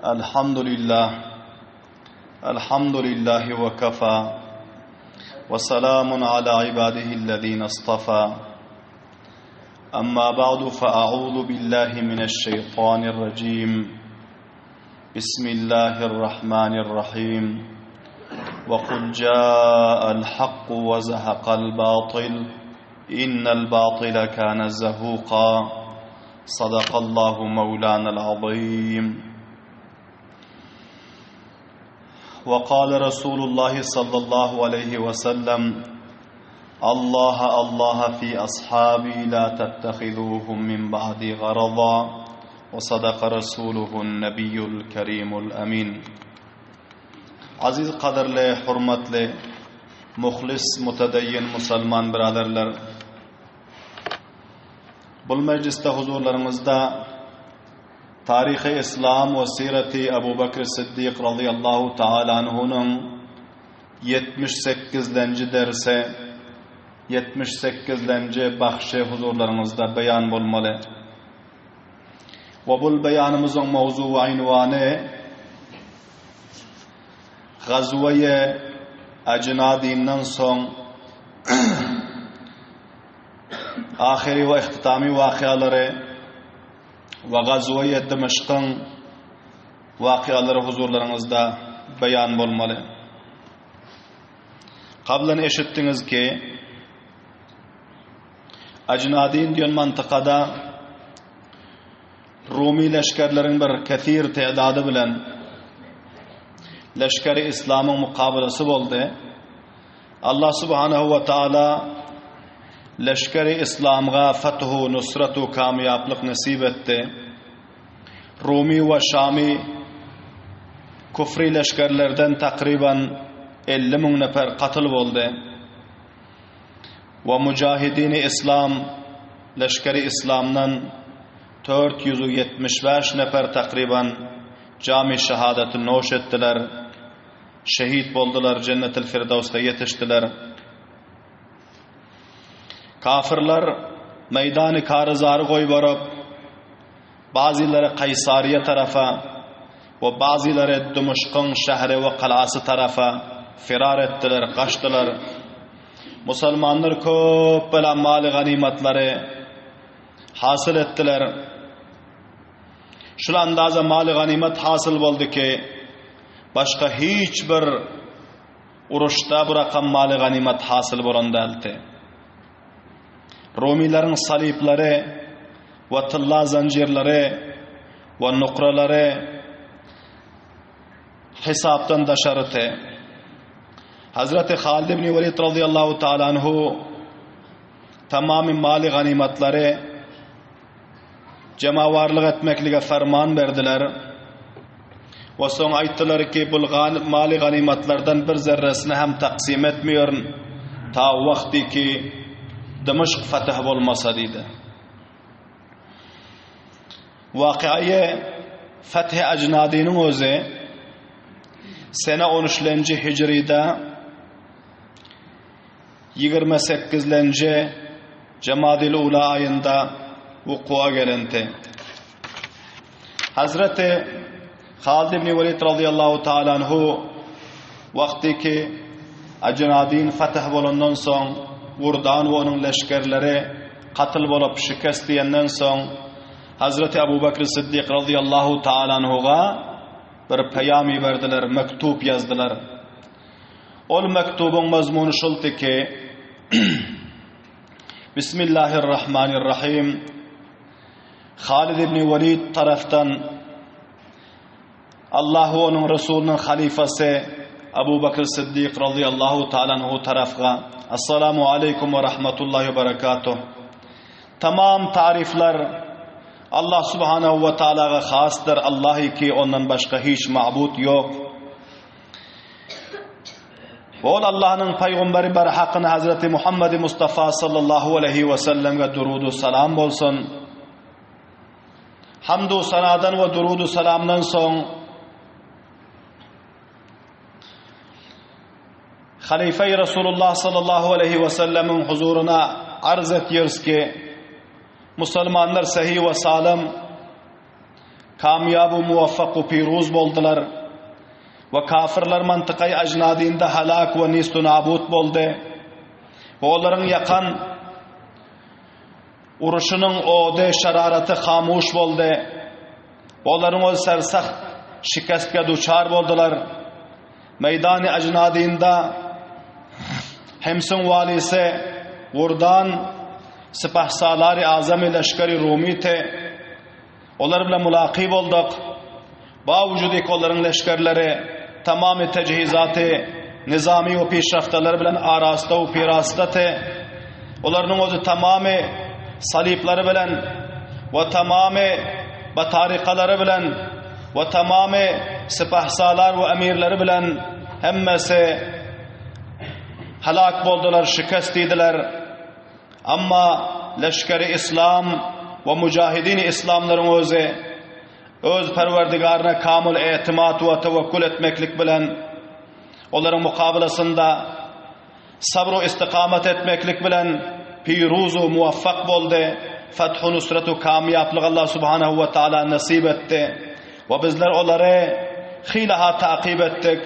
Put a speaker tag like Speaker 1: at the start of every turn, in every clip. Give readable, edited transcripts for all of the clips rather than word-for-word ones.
Speaker 1: الحمد لله الحمد لله وكفى وسلام على عباده الذين اصطفى أما بعد فأعوذ بالله من الشيطان الرجيم بسم الله الرحمن الرحيم وقل جاء الحق وزهق الباطل إن الباطل كان زهوقا صدق الله مولانا العظيم وقال رسول الله صلى الله عليه وسلم الله الله في أصحابي لا تتخذوهم من بعدي غرضا وصدق رسوله النبي الكريم الأمين Aziz gadyrly, hormatly, muhlis, mutedeyyin musulman biraderler. Bul mejlisde huzurlaryňyzda Taryhy Islam we Sireti Abu Bekr Siddik radiyallahu taala anhunyň 78-lenji dersi, 78-lenji bahşy huzurlaryňyzda beýan bolmaly. We bul beýanymyzyň mowzugy we ynwany Gazweýe Ajnadyndan soň ahyry we ihtitamy wakyalary we Gazweýe Dymaşkyň wakyalary huzurlaryňyzda beýan bolmaly. Kablan eşitdiňiz ki, Ajnadyn diýen mantykada Rumy leşgerleriň bir kesir tädady bilen leşgeri islamyň mukabalasy boldy. Allah subhanahu we taala leşgeri islamga fathu, nusratu, kamýaplyk nesip etdi. Rumy we Şamy kufri leşgerlerden takryban 50 müň nefer katyl boldy. We mujahidini islam, leşgeri islamdan 475 nefer takryban jamy şehadaty noş etdiler. Şehit boldular, Jennetil Firdawsda ýetişdiler. Kafirler meýdany karyzary goýbaryp, bazylary Kaýsariýa tarapa we bazylary Dymyşkyň şäheri we galasy tarapa firar etdiler, gaçdylar. Musulmanlar köp bela maly ganymatlary hasyl etdiler. Şul andaza maly ganymat hasyl boldy ki, başga hiç bir uruşda bu rakam maly ganymat hasyl bolan däldi. Rumylaryň salyplary we tylla zanjirleri we nukralary hesapdan daşarydy. Hazreti Halid ibn Walid radıyallahu taala anhu tamamy maly ganymatlary jemawarlyk etmeklige ferman berdiler. We soň aýtdylar ki, bul maly ganymatlardan bir zerresini hem taksim etmeýärin, ta wagty ki Dymaşk fetih bolmasa diýdi. Wakyýe Fetih Ajnadynyň özi sene 13-lenji hijride 28-lenji Jemadil Ula aýynda wukua gelenti. Hazreti Halid ibn Walid radıyallahu taala anhu wagty ki Ajnadin fetih bolandan soň Wurdan we onuň leşgerleri katyl bolup şikest diýenden soň Hazreti Abu Bekr Siddik radıyallahu taala anhuga bir peýam iberdiler, mektup ýazdylar. Ol mektubyň mazmuny şuldy ki Bismillahirrahmanirrahim Halid ibn Walid tarafdan Allah we onuň Resulynyň halyfasy Abu Bakr Siddik radıyallahu taala anhu tarafga Assalamu aleykum we rahmetullahi we berekatuh. Tamam tarifler Allah subhanahu we taalaga hasdyr. Allah ki ondan başga hiç ma'bud yok. Ol Allah'ın peygamberi berhakyny Hazreti Muhammed Mustafa sallallahu aleyhi ve sellem'e durudu salam bolsun. Hamdu sanadan we durudu salamdan soň Halife Resulullah sallallahu aleyhi ve sellem'in huzuruna arz etýäris ki, musulmanlar sahih we salam. Kamýab u muwaffak u piruz boldular. We kafirler mantykaý Ajnadynda halak we nistu nabut boldy. We olaryň ýakan uruşynyň ody, şararaty hamuş boldy. Olaryň ol sersaht şikestge duçar boldular. Meýdany Ajnadynda Hemsiň walisi Gurdan sipahsalary azamy leşgeri Rumi te Olar bilen mulaky bolduk. Bawujudiki olaryň leşgerleri tamamy tejhizaty, nizamy we pişraftalary bilen arasta we pirastady. Olarynyň özi tamamy salyplary bilen we tamamy batarykalary bilen we tamamy sipahsalar we emirleri bilen hemmesi helak boldular, şikest diýdiler. Amma leşgeri yslam we mujahidini yslamlaryň özi öz Perwerdigaryna kamyl etimat we tewekkül etmeklik bilen olaryň mukabylasynda sabr we istikamat etmeklik bilen piruz we muwaffak boldy. Fethu nusrat we kamýaplyk Allah subhanahu we taala nesip etdi. We bizler olary hylaha takyp etdik.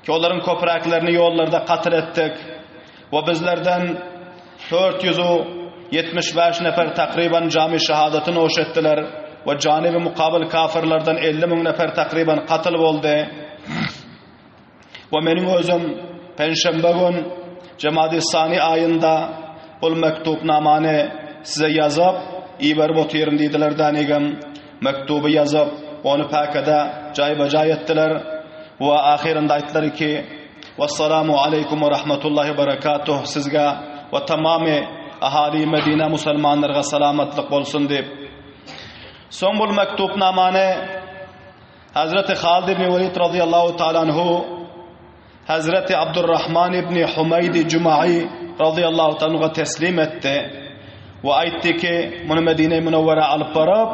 Speaker 1: Ki olaryň köpräklerini ýollarda katyl etdik we bizlerden 475 nefer takryban jamy şahadaty noş etdiler we janyby mukabyl kafirlerden 50 müň nefer takryban katyl boldy. We meniň özüm penşenbe gün Jemadi Sani aýynda bul mektubnamany size ýazyp iberip otyryn diýdiler dänigim. Mektuby ýazyp, ony päkede jaýba-jaý etdiler we ahyrynda aýtdylar ki, Wessalamu aleýkum we rahmetullahi we berekatuh sizge we tamamy ahali Medine musulmanlarga salamatlyk bolsun diýip. Soň bul mektubnamany Hazreti Halid ibn Welid radiyallahu ta'ala anhu Hazreti Abdurrahman ibn Humaýdi Jumaýy razyýallahu taala teslim etdi we aýtdy ki, muny Medine-i Münewwerä alyp baryp,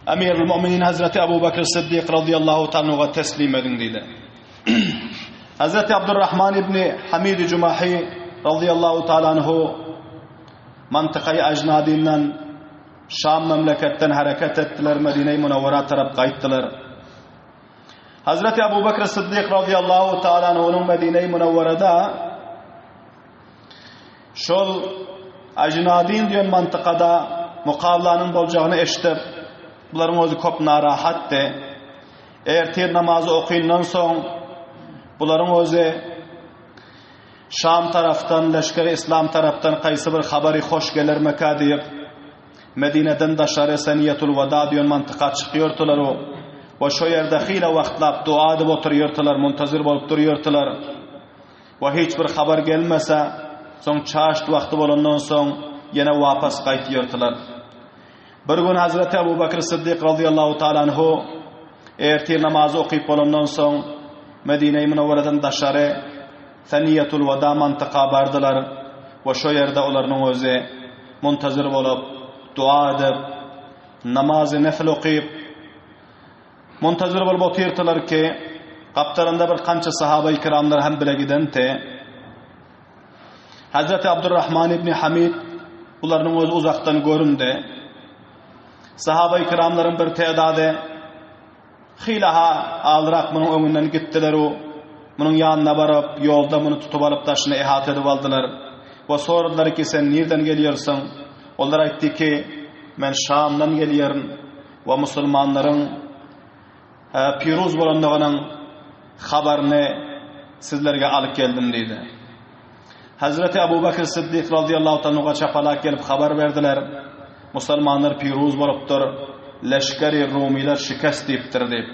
Speaker 1: Emirül Müminin Hazreti Abu Bekr Siddik razyýallahu taala teslim ediň diýdi. Hazreti Abdurrahman ibn Hamid Jumahi razyýallahu taala anhu mantykaý Ajnadyndan Şam memleketden hereket etdiler, Medine-i Münewwerä tarap gaýtdylar. Hazreti Abu Bekr Siddik radıyallahu taala anhunyň Medine-i Münewwerede şol Ajnadin diýen mantykada mukablanyň boljagyny eşidip, bularyň özi köp narahatdy. Ertir namazy okyndan soň bularyň özi Şam tarafdan, leşgeri İslam tarafdan kaýsy bir habary hoş gelermeka diýip, Medineden daşary Seniýetul Wada diýen mantyka çykýardylar we şo ýerde hile wagtlap dua edip oturýardylar, muntazir bolup durýardylar. We hiç bir habar gelmese, soň çaşt wagty bolandan soň ýene wapas gaýtýardylar. Bir gün Hazreti Abu Bakr Siddik radıyallahu taala anhu ertir namazy okyp bolandan soň Medine-i Münewwereden daşary Seniýetul Wada mantyka bardylar we şo ýerde olarynyň özi muntazyr bolup, dua edip, namazy nefil okyp, muntazyr bolup otyrdylar ki, gapdalynda bir kança sahaba-i kiramlar hem bile gidenti. Hazreti Abdurrahman ibn Hamid bularynyň özi uzakdan göründi. Sahaba-i kiramlaryň bir tädady Hyla-ha alrak munuň öňünden gitdiler-u, munuň ýanyna baryp, ýolda muny tutup alyp daşyna ehata edip aldylar. We soradylar ki, sen nirden gelýärsiň? Olar aýtdy ki, men Şamdan gelýärin we musulmanlaryň piruz bolandygynyň habaryny sizlerge alyp geldim diýdi. Hazreti Abu Bakr Siddik radıyallahu taala çapalak gelip habar berdiler. Musulmanlar piruz bolupdyr. Leşgeri Rumiler şikest diýipdir diýip.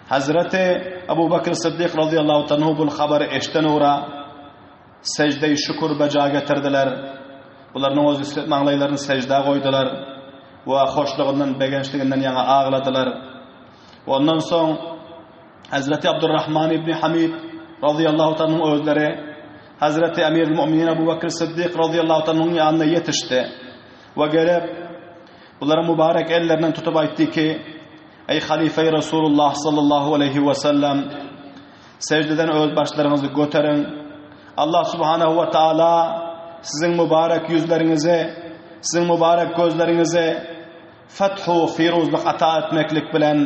Speaker 1: Hazreti Abu Bakr Siddik radıyallahu taala bu habary eşden ora secde-i şükür beja getirdiler. Bularyň öz maňlaýlaryny secde goýdular we hoşlugyndan, begençliginden ýaňa agladylar. Ondan soň Hazreti Abdurrahman ibn Hamid radıyallahu ta'alanyň özleri Hazreti Emirül Müminin Abu Bakr Siddik radıyallahu ta'alanyň ýanyna ýetişdi we gelip bularyň mübarek ellerinden tutup aýtdy ki, Ey halife Resulullah sallallahu aleyhi ve sellem secdeden öz başlaryňyzy göteriň. Allah subhanahu ve taala siziň mübarek ýüzleriňizi, siziň mübarek gözleriňizi. fethu firuzlyk ata etmeklik bilen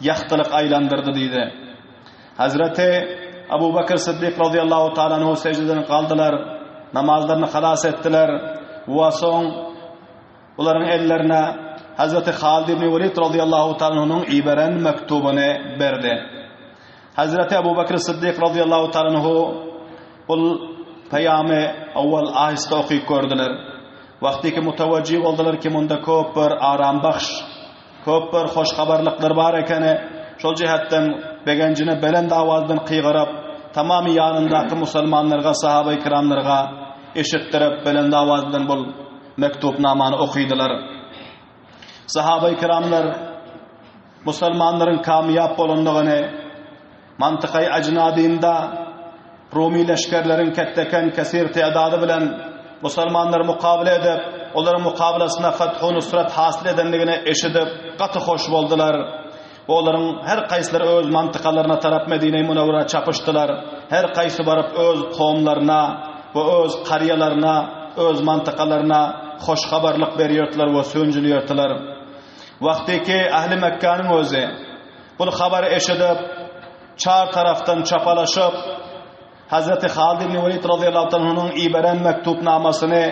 Speaker 1: ýagtylyk aýlandyrdy diýdi. Hazreti Abu Bakr Siddik radiyallahu taala anhu sejdeden galdylar, namazlaryny halas etdiler we soň Bularyň ellerine Hazreti Halid ibn Welid radiyallahu taala anhunyň iberen mektubyny berdi. Hazreti Abu Bakr Siddik radiyallahu taala anhu bul peýamy awwal ahista okyp gördüler. Wagtyky mutawajjih boldular ki munda köp bir arambahş, köp bir hoş habarlyklar bar ekeni. Şol jihetden begenjine belent awazdan kygyryp, tamamy ýanyndaky musulmanlarga, sahaba-i kiramlarga eşitdirip belent awazdan bul mektupnamany okydylar. Sahaby kiramlar musulmanlaryň kamýap bolandygyny, mantykaý Ajnadynda Rumi leşgerleriň ketdeken kesir tädady bilen musulmanlar mukabele edip, olaryň mukabelesyna fethu nusrat hasyl edendigini eşidip, gaty hoş boldular. We olaryň her kaýsylary öz mantykalaryna tarap Medine-i Munawwara çapyşdylar. Her kaýsy baryp öz kowumlaryna we öz karýalaryna, öz mantykalaryna hoş habarlyk berýärdiler we söýünjilýärdiler. Wagtyky ähli Mekgäniň özi bul habary eşidip, çar tarapdan çapalaşyp, Hazreti Halid ibn Welid razyýallahu anhunyň iberen mektupnamasyny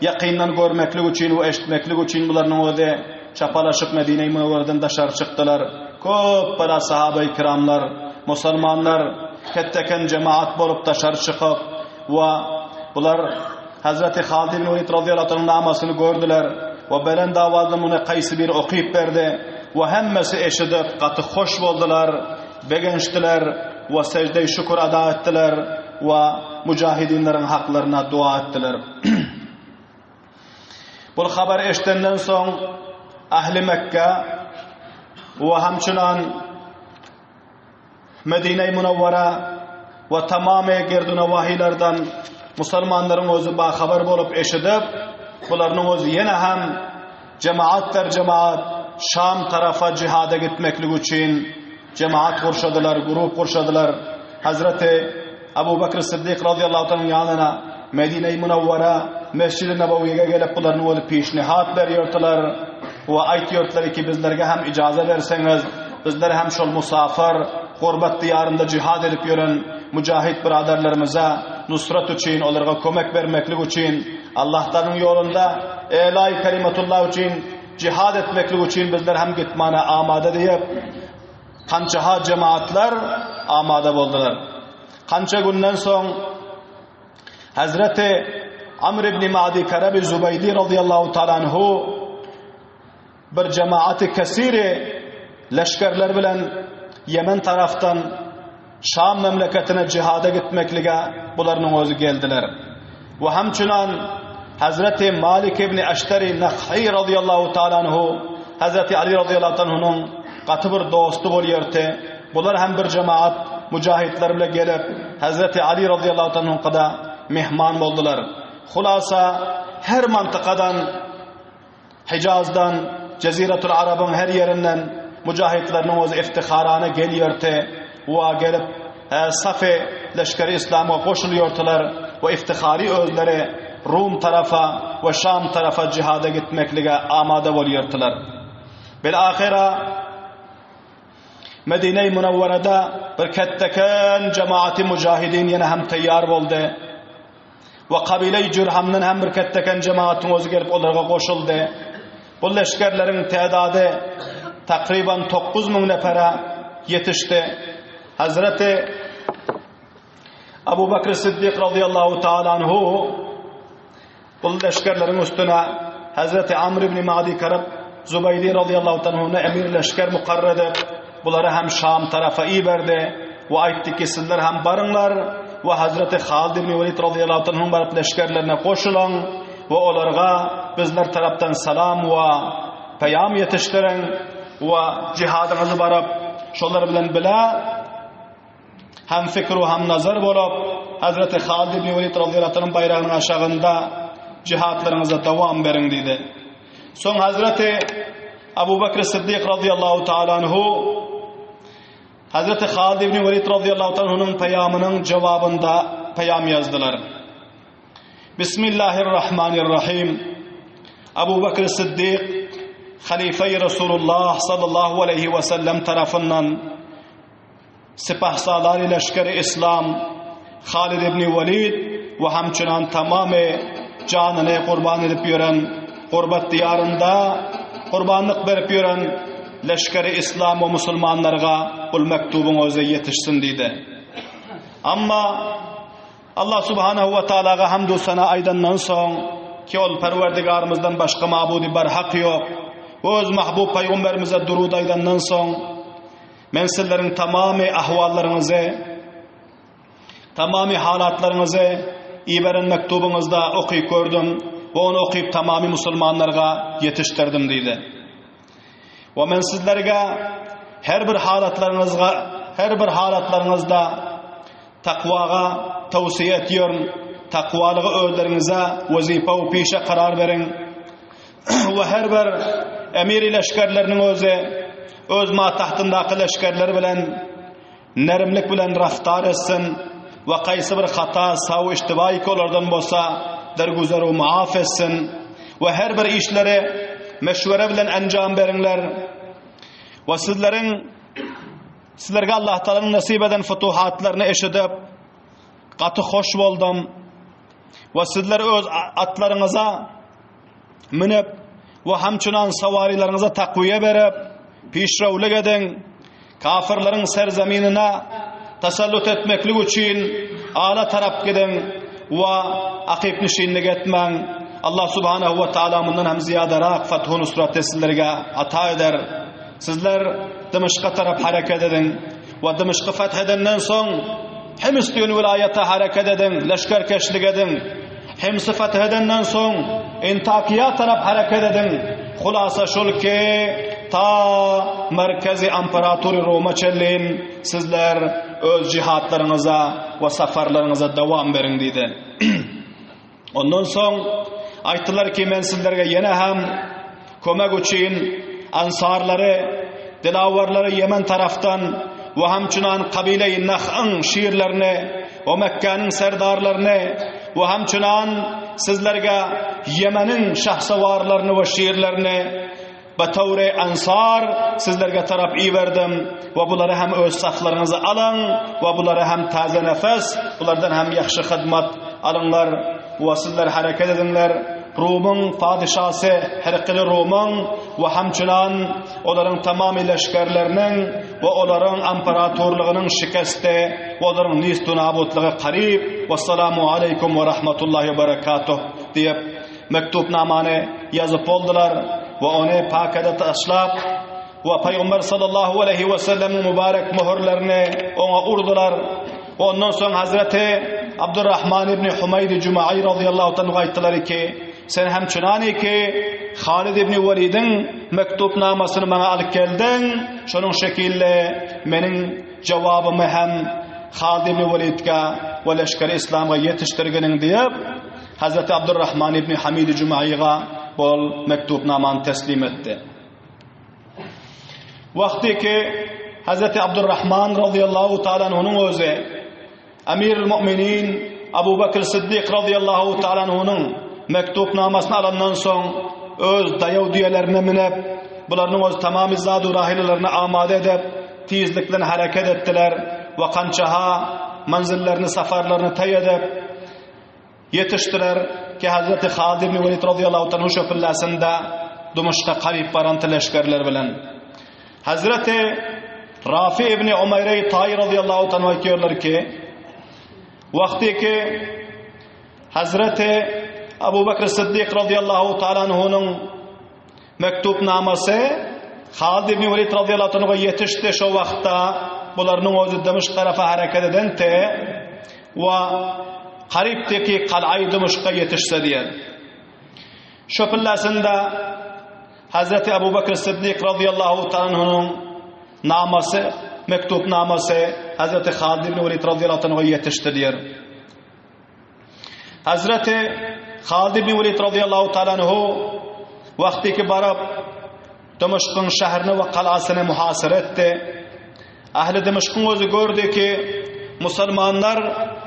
Speaker 1: ýakyndan görmeklik üçin we eşitmeklik üçin bularynyň özi çapalaşyp Medine-i Münewwereden daşary çykdylar. Köp bela sahabeýi kiramlar, musulmanlar ketdeken jemaat bolup daşary çykyp we bular Hazreti Halid ibn Welid razyýallahu anhunyň namasyny gördüler we belent awazda muny kaýsy biri okyp berdi we hemmesi eşidip gaty hoş boldular. Begenişdiler we seždeý şükür ada etdiler we mujahidinleriň haklaryna dua etdiler. Bul habary eşidenden soň ähli Mekge we hamçynan Medine-i Munawwara we tamamy gerdünewahilerden musulmanlaryň özi bahabar bolup eşidip, bularynyň özi ýene hem Jemaatdyr jemaat Şam tarapa jihada gitmeklik üçin jemaat gurşadylar, grup gurşadylar. Hazreti Abu Bakr Siddik radiyallahu anhuň ýanyna Medine-i Munawwara, Mesjid-i Nebewiýe gelip bularyň özi pişnihat berýärdiler we aýtýardylar ki bizlerge hem ijaza berseňiz, bizler hem şol musafir, gurbat diýarynda jihad edip ýören mujahid byradarlarymyza nusrat üçin, olarga kömek bermeklik üçin Allahtanyň ýolunda Elaý kelimetullah üçin jihad etmeklik üçin bizler hem gitmana amada diýip, kançaha jemaatlar amada boldular. Kança günden soň Hazreti Amr ibn Madi Karabi Zubaydi radıyallahu ta'ala anhu Bir jemaaty kesiri leşgerler bilen Ýemen tarafdan Şam memleketine jihada gitmeklige bularynyň özi geldiler. We hemçünan Hazreti Malik ibn Eşteri Nahhi radıyallahu taala anhu Hazreti Ali radıyallahu taala anhunyň gaty bir dosty bolýardy. Bular hem bir jemaat mujahidler bile gelip Hazreti Ali radıyallahu taala anhuňkyda mehman boldular. Hulasa her mantykadan Hijazdan, Jeziretul Arabyň her ýerinden mujahidleriniň özi iftiharana gelýärdi we gelip safy leşgeri islama goşulýardylar we iftihary özleri Rum tarapa we Şam tarapa jihada gitmeklige amada bolýardylar. Bil ahyra Medine-i Munawwarada bir ketdeken jemaaty mujahidin ýene hem taýýar boldy. We kabile-i Jürhamdan hem bir ketdeken jemagatyň özi gelip olarga goşuldy. Bu leşgerleriň tädady takryban 9000 nefere ýetişdi. Hazreti Abu Bakr Siddik radıyallahu taala anhu bu leşgerleriň üstüne Hazreti Amr ibn Madi Karab Zubaydi radıyallahu anhu'na emir leşger mukarrer edip, bulary hem Şam tarafa iberdi we aýtdy ki, sizler hem baryňlar we Hazreti Halid ibn Welid radıyallahu anhu'nyň baryp leşgerlerine goşulyň we olarga bizler tarapdan salam we peýam ýetişdiriň we jihadyňyzy baryp şolar bilen bile hem fikr we hem nazar bolup Hazreti Halid ibn Welid radıyallahu anhu'nyň baýragynyň aşagynda jihatlaryňyza dowam beriň diýdi. Soň Hazreti Abu Bakr Siddik radıyallahu taala anhu Hazreti Halid ibn Welid radıyallahu taala anhunyň peýamynyň jogabynda peýam ýazdylar. Bismillahirrahmanirrahim. Abu Bakr Siddik. Halyfeýi Resulullah sallallahu aleýhi we sellem tarapyndan Sipahsalary leşgeri Islam Halid ibn Welid we hamçynan tamamy janyny gurban edip ýören gurbat diýarynda gurbanlyk berip ýören leşgeri Islam we musulmanlarga bul mektubyň özi ýetişsin diýdi. Amma Allah subhanahu we taalaga hamdu sana aýdandan soň ki ol Perwerdigarymyzdan başga mabudy bar hak ýok. Öz mahbub paýgamberimize durud aýdandan soň Men sizleriň tamamy ahwallaryňyzy, tamamy halatlaryňyzy iberen mektubyňyzda okyp gördüm we ony okyp tamamy musulmanlarga ýetişdirdim diýdi. We men sizlerge her bir halatlaryňyzga, her bir halatlaryňyzda takwaga towsiýe etýärin, takwalygy özleriňize wezipe we pişe karar beriň. We her bir emiri leşgerleriniň özi öz matahtyndaky leşgerleri bilen nermlik bilen raftar etsin we kaýsy bir hata, saw, iştiba olardan bolsa dergüzer we muaf etsin we her bir işleri meşwere bilen enjam beriňler we sizleriň sizlerge Allah Taalanyň nasip eden futuhatlaryny eşidip gaty hoş boldum we sizler öz atlaryňyza münüp we hamçynan sawarylaryňyza takwiýe berip, pişrewlik ediň. Kafirleriň serzeminine tasallut etmeklik üçin ala tarap gidiň we akyp-nişinlik etmäň. Allah subhanahu we taala mundan hem zyýadarak fathu nusraty sizlerge ata eder. Sizler Dymaşka tarap hereket ediň we Dymaşky fath edenden soň Hims diýen welaýata hereket ediň, leşgerkeşlik ediň. Himsi feth edenden soň, Intakiýa tarap hereket ediň. Hulasa şol ki, ta merkezi Amperatury Roma çenli sizler öz jihatlaryňyza we safarlaryňyza dowam beriň diýdi. Ondan soň aýtdylar ki, men sizlerge ýene hem kömek üçin ansarlary, dilawarlary Ýemen tarafdan we hamçynan kabile-i Nahyň şirlerini we Mekgäniň serdarlaryny we hamçynan sizlerge Ýemeniň şahsawarlaryny we şirlerini Betowry Ansar sizlerge tarap iberdim we bulary hem öz saflaryňyza alyň we bulary hem täze nefes, bulardan hem ýagşy hyzmat alyňlar we sizler hereket ediňler. Rumyň padyşasy Herkili Rumyň we hamçynan olaryň tamamy leşgerleriniň we olaryň amperatorlygynyň şikesti we olaryň nistu-nabutlygy karyp. Wessalamu aleýkum we rahmatullahi we berekatuh diýip, Mektupnamany ýazyp boldular we ony pakede taşlap we Pygamber sallallahu aleýhi we sellemiň mübarek möhürlerini oňa urdular. We ondan soň Hazreti Abdurrahman ibn Humaýd Jumaý radiyallahu anhu aýtdylar ki, sen hem çynany ki Halid ibn Welidiň mektupnamasyny maňa alyp geldiň, şonuň şekilde meniň jogabymy hem Halid ibn Welidge we leşgeri İslamga ýetişdirginiň diýip, Hazreti Abdurrahman ibn Hamid Jumaýyga bol mektupnamany teslim etdi. Wagty ki Hazreti Abdurrahman radıyallahu taala anhunyň özi Amirul Mu'minin Abu Bakr Siddik radıyallahu taala anhunyň mektupnamasyny alandan soň öz daýaw düýelerine münüp, bularyň öz tamamy zadu rahilelerini amade edip, tizlik bilen hereket etdiler we kançaha manzillerini, safarlaryny taý edip, Ýetişdiler ki, Hazreti Halid ibn Welid radıyallahu anhu şöpülläsinde Dymyşka garyp baran leşgerler bilen. Hazreti Rafi ibn Umaýre Taý radıyallahu anhu aýtýarlar ki, wagty ki Hazreti Abu Bakr Siddik radıyallahu ta'ala anhunyň Mektupnamasy Halid ibn Welid radıyallahu anhu'a ýetişdi şo wagtda bularynyň özi Dymyşk tarapa hereket edente we garypdyki Kal'aý Dymyşka ýetişse diýen. Şo pillasynda Hazreti Abu Bakr Siddik radıyallahu ta'ala anhu'nyň namasy, mektupnamasy Hazreti Halid ibn Welid radıyallahu anhu'a ýetişdi diýer. Hazreti Halid ibn Welid radıyallahu ta'ala anhu wagty ki baryp Dymaşkyň şäherini we galasyny muhasyra etdi. Ähli Dymaşkyň özi gördi ki musulmanlar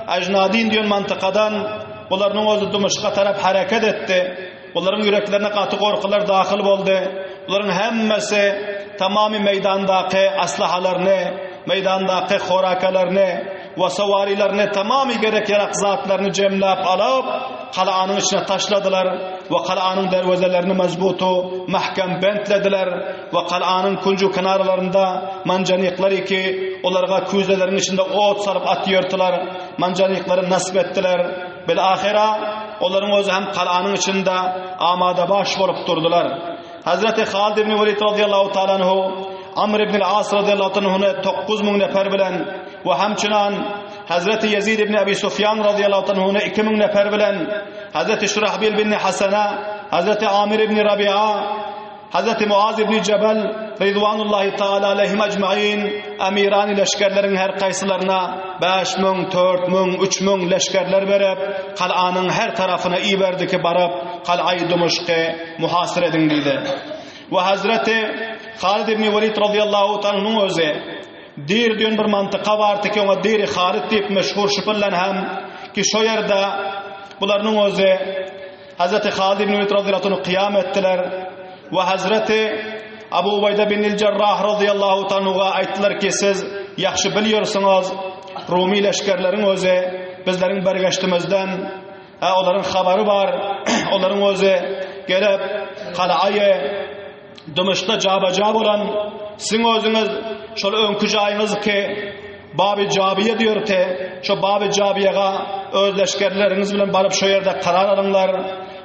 Speaker 1: Ajnadin diýen mantykadan bularyň özi Dymaşka tarap hereket etdi. Bularyň ýüreklerine gaty gorkular dahyl boldy. Bularyň hemmesi tamamy meýdandaky aslahalaryny, meýdandaky horakalaryny we sowarilerini tamamy gerek-ýarak zatlaryny jemläp alyp, galanyň içine taşladylar we galanyň derwezelerini mazbutu mähkem bentlediler we galanyň künji kenarlarynda manjaniklar iki, olarga küýzeleriň içinde ot salyp atýardylar, manjaniklary nasp etdiler. Bil-ahyra, olaryň özi hem galanyň içinde amada-baş bolup durdular. Hazreti Halid ibn Welid radiyallahu taala anhu Amr ibn al-As radiyallahu anhuny 9000 nefer bilen we hemçinan Hazreti Ýezid ibn Abi Sufýan radiyallahu anhuny 2000 nefer bilen Hazreti Şurahbil ibn Hasana, Hazreti Amir ibn Rabi'a, Hazreti Muaz ibn Jebel Ridwanullahi taala aleyhim ecmaîn emirani leşgerleriň her kaýsylaryna 5000, 4000, 3000 leşgerler berip, galanyň her tarapyna iberdi ki baryp, Gal'aýy Dymyşky muhasyr ediň diýdi. We Hazreti Halid ibn Welid radiyallahu ta'ala özi Dir diýen bir mantyka bardy ki oňa Diri Halid diýip meşhur şypyllan hem ki şo ýerde bularynyň özi Hazreti Halid ibn Welid radiyallahu anhu kyýam etdiler we Hazreti Abu Ubayda bin Jarrah radiyallahu anhuga aýtdylar ki siz ýagşy bilýärsiňiz Rumi leşgerleriň özi bizleriň bergeştimizden Hä, olaryň habary bar. Olaryň özi gelip, galaýy dymyşda jaba-ja bolan, siziň özüňiz şol öňki jaýyňyz ki, Baby Jabiýe diýerdi, şo Baby Jabiýega öz leşgerleriňiz bilen baryp şo ýerde karar alyňlar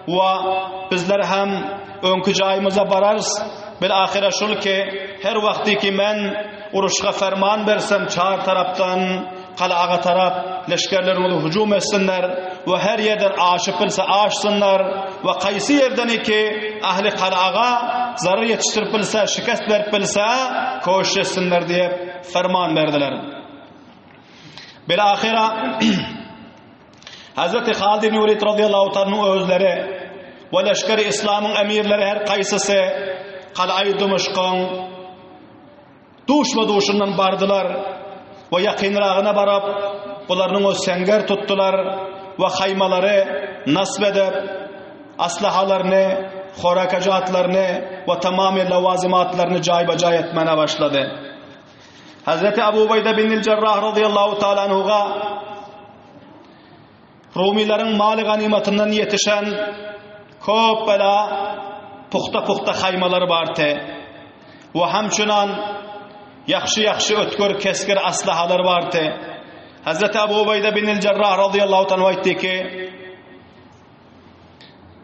Speaker 1: we bizler hem öňki jaýymyza bararys. Bil ahyra şul ki, her wagty ki men uruşga ferman bersem çar tarapdan Galaga tarap leşgerleriňizi hüjüm etsinler we her ýerden aşyp bilse aşsynlar we kaýsy ýerden iki ähli galaga zarar ýetişdirip bilse, şikest berip bilse, koşuş etsinler diýip ferman berdiler. Bil-ahyra Hazreti Halid ibn Welid radıyallahu ta'ala'nyň özleri we leşgeri İslamyň emirleri her kaýsysy Galaýy Dymyşkyň Duşma-duşundan bardylar we ýakynragyna baryp, bularynyň o seňger tutdular we haýmalary nasp edip, aslahalaryny, horakajatlaryny we tamamy lawazymatlaryny jaýba-jaý etmäne başlady. Hazreti Abu Ubeýde bin Jarrah radıyallahu taala anhuga Rumylaryň maly ganymatyndan ýetişen köp bela puhta-puhta haýmalary bardy we hamçunan ýagşy-ýagşy ötgür kesgir aslahalar bardy. Hazreti Abu Ubeýde bin el-Jarrah radıyallahu anhu aýtdy ki,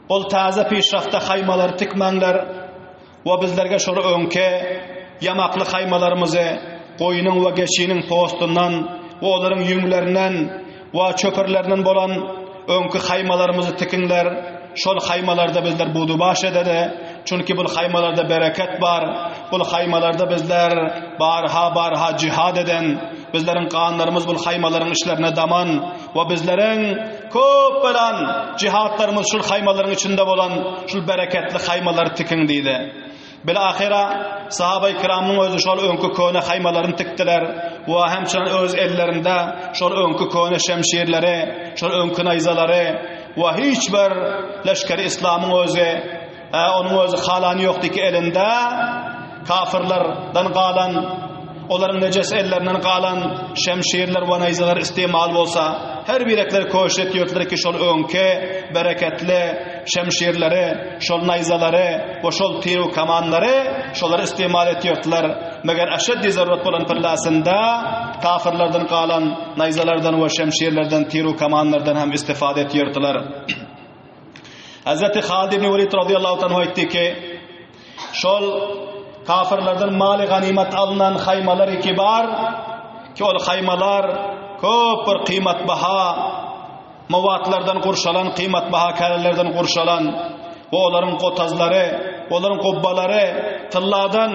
Speaker 1: Ol täze pişrafta haýmalary tikmäňler we bizlerge şol öňki ýamakly haýmalarymyzy goýnuň we geçiniň postundan we olaryň ýüňlerinden we çöpürlerinden bolan öňki haýmalarymyzy tikiňler. Şol haýmalarda bizler budubaş edeli, çünki bul haýmalarda bereket bar. Bul haýmalarda bizler barha-barha jihad eden, bizleriň ganlarymyz bul haýmalaryň içlerine daman we bizleriň Köp bolan jihatlarymyz şul haýmalaryň içinde bolan şul bereketli haýmalary tikiň diýdi. Bil-ahyra sahabaý kiramyň özi şol öňki köne haýmalaryny tikdiler we hemçinin öz ellerinde şol öňki köne şemşirleri, şol öňki naýzalary we hiç bir leşgeri islamyň özi Hä, onuň özi halany ýokdy ki elinde kafirlerden galan, olaryň nejes ellerinden galan şemşirler we naýzalar istimal bolsa, her birekleri köşüş etýärdiler ki şol öňki bereketli şemşirleri, şol naýzalary we şol tir kamanlary şolary istimal etýärdiler. Meger eşeddi zarurat bolan pyllasynda kafirlerden galan naýzalardan we şemşirlerden, tir kamanlardan hem istifade etýärdiler. Hazreti Halid ibn Welid radıyallahu anhu aýtdy ki, şol kafirlerden maly ganimat alnan haýmalar iki bar, ki ol haýmalar köp bir kıymat baha mawatlardan gurşalan, kıymat baha kärelerden gurşalan we olaryň gotazlary, olaryň gubbalary tylladan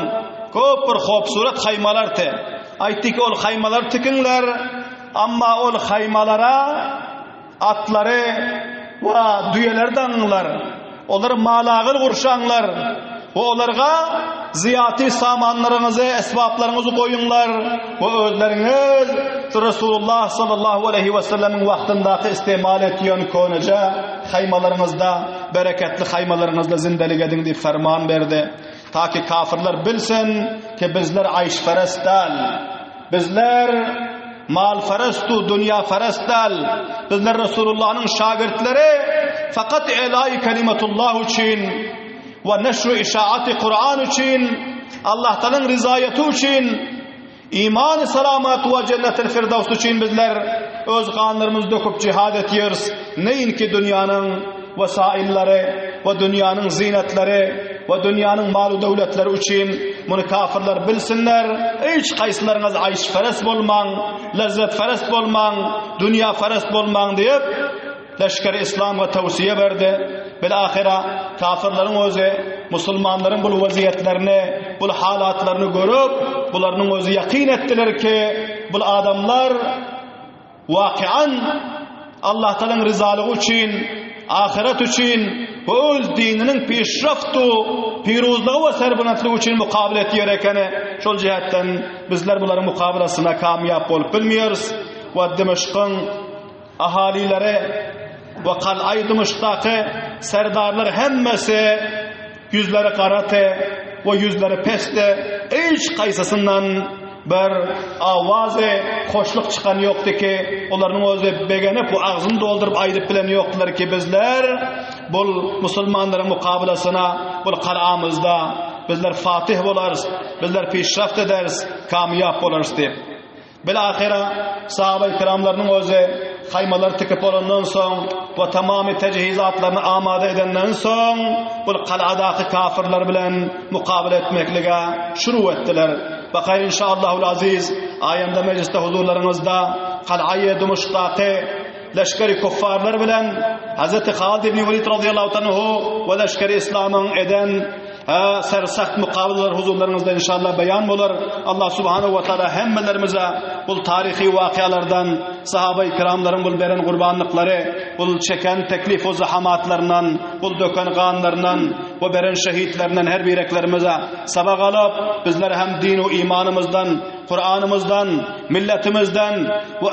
Speaker 1: köp bir hopsurat haýmalar te. Aýtdy ki, ol haýmalar tikiňler, amma ol haýmalara Atlary we düýeleri daňyňlar, olary malagyl gurşaňlar we olarga zyýaty samanlaryňyzy, esbaplaryňyzy goýuňlar we özleriňiz Resulullah sallallahu aleýhi we sellemiň wagtyndaky istemal etýän köneje haýmalaryňyzda, bereketli haýmalaryňyzda zindelik ediň diýip ferman berdi. Taki kafirler bilsin ki bizler aýşperest däl. Bizler malperest u dünýäperest däl. Bizler Resulullahnyň şagirtleri fakat elaý kelimetullah üçin we neşru işaaty Kuran üçin Allah Taalanyň rizaýeti üçin Imany salamat we jennetil firdaws üçin bizler öz ganlarymyzy döküp jihad etýäris, neýinki dünýäniň wesaillary we dünýäniň zinetleri we dünýäniň malu-döwletleri üçin, muny kafirler bilsinler, hiç haýsylaryňyz aýşperest bolmaň, lezzetperest bolmaň, dünýäperest bolmaň diýip, Leşgeri yslamga towsiýe berdi. Bilahyra, kafirleriň özi musulmanlaryň bul wezýetlerini, bul halatlaryny görüp, bularynyň özi ýakyn etdiler ki, bul adamlar wakian Allahtalaň ryzalygy üçin, ahyret üçin we öz dininiň pişraftu, piruzlygy we serbulentligi üçin mukabyl etýär ekeni. Şol jähetden bizler bularyň mukabylasyna kamýap bolup bilmeýäris we Dimeşkyň Ahalyları we Kal'aý Dymyşkdaky serdarlar hemmesi ýüzleri garady we ýüzleri pesdi, hiç haýsysyndan bir awazy hoşluk çykan ýokdy ki, olaryň özi begenip we agzyny dolduryp aýdyp bilen ýokdular ki, bizler bul musulmanlaryň mukabylasyna bul kal'amyzda bizler fatih bolarys, bizler pişraft ederis, kamýap bolarys diýip. Bilahyra, sahabaý kiramlarynyň özi haýmalar tikip bolandan soň we tamamy tejhizatlaryny amada edenden soň, bul kaladaky kafirler bilen mukabele etmeklige şuru etdiler. Bakaýyn inşaallahul aziz, aýanda mejlisde huzurlaryňyzda Kalaýy Dymyşkdaky leşgeri kuffarlar bilen Hazreti Halid ibn Welid razyýallahu anhu we leşgeri islamyň eden Sersagt mukabalalar huzurlaryňyzda inşallah beýan bolar. Allah subhanahu we taala hemmelerimize bul taryhy wakyýalardan, sahabaý kiramlaryň bul beren gurbanlyklary, bul çeken teklif we zahamatlaryndan, bul döken ganlaryndan we beren şehitlerinden her bireklerimize sabak alyp, bizler hem din we imanymyzdan, Kuranymyzdan, milletimizden we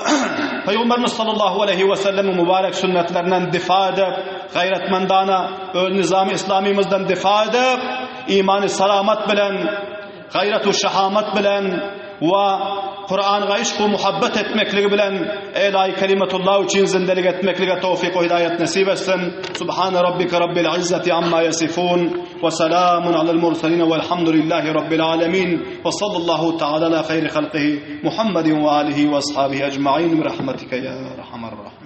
Speaker 1: Pygamberimiz sallallahu aleýhi we sellemiň mübarek sünnetlerinden difa edip, gaýratmandana Öz nizamy islamymyzdan difa edip, imany salamat bilen, gaýrat-u şahamat bilen we Kuranga yşk-u muhabbet etmekligi bilen Elaý kelimetullah üçin zindelik etmeklige towfik we hidaýat nesip etsin. Subhane rabbike rabbil izzati amma ýasifun we salamun alel murselin welhamdulillahi rabbil alemin we sallallahu taala ala haýri halkihi Muhammedin we alihi we ashabihi ecmaîn bi rahmetike ya erhamer rahimin.